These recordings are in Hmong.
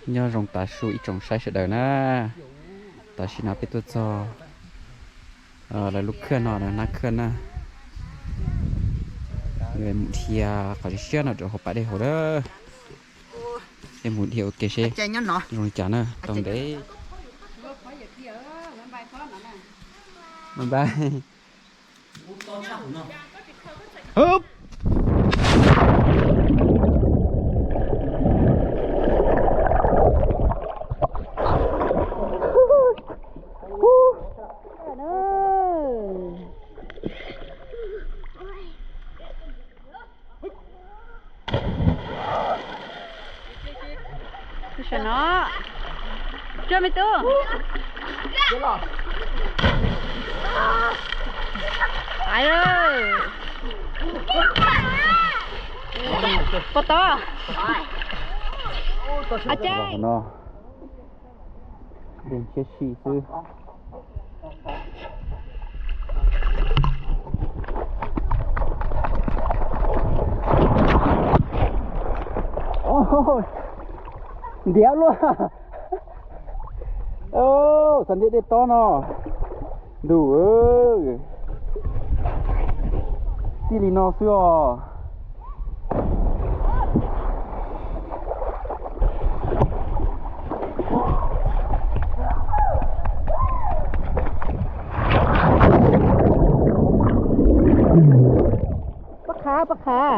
Nyob zoo tav su ib tsoom saib sawv daws na. Tam sim no peb tuaj txog lawv lub khaj no, Nab Khaj na. Mus dhia qhov siab siab no rau hauv pas dej hauv lawm. Peb mus dhia ua ke seb zoo li cas na, tau ntev. Bye bye. Tus saum no. Coj me tub. Pom tau. Ab, no. Dej ntshiab si xwb. Ntiav luaj. Xav ntiav dej tob no. Ntuj, txij li no xwb os. Pab qhav, pab qhav.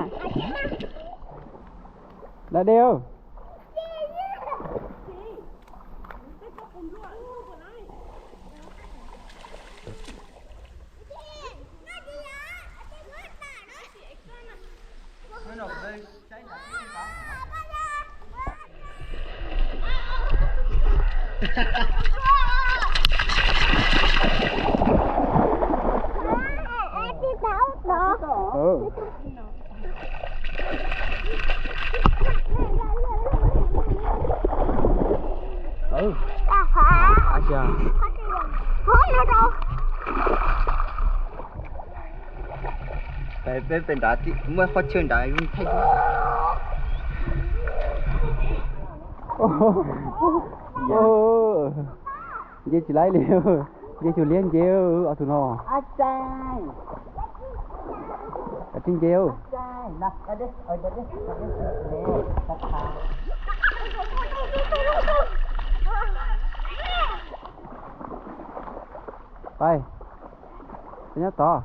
Dab dej. Peb pem nrad muaj qhov chaw nrad zoo thaij. Nce tsis laib li, nce xyuas liab nce ob tug no. Tsis nce. Pais, nyob tod.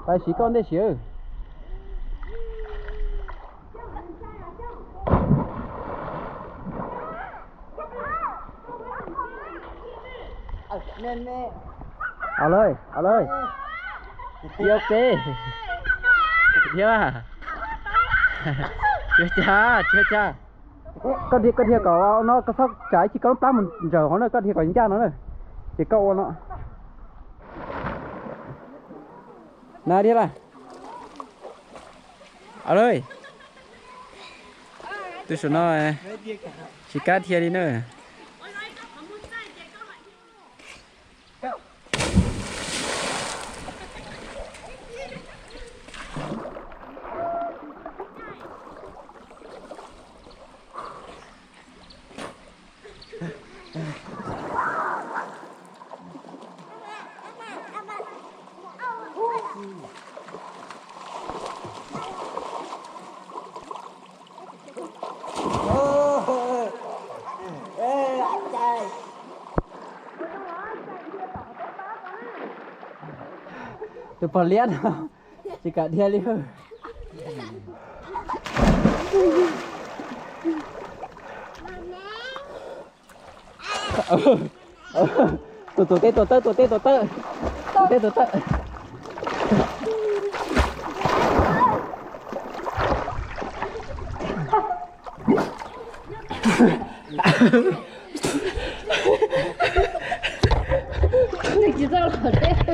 Pais siv koj ntej siv. Au lawm, au lawm. Yog peb. Thiab. Tsis ua cas, tsis ua cas. Koj dhia, koj dhia kom no, koj txhob tsa ib chim koj lub plab mus ntsaws hauv na, koj dhia kom ncaj no na. Ces koj ua no. Na dhia lawm. Au lawm. Tus saum no tsis kam dhia li na. Tus pog liab no tsis kam dhia li. Tuam teb tuam tawb, tuam teb tuam tawb, tuam teb tuam tawb. Nws tsis txawj los thiab.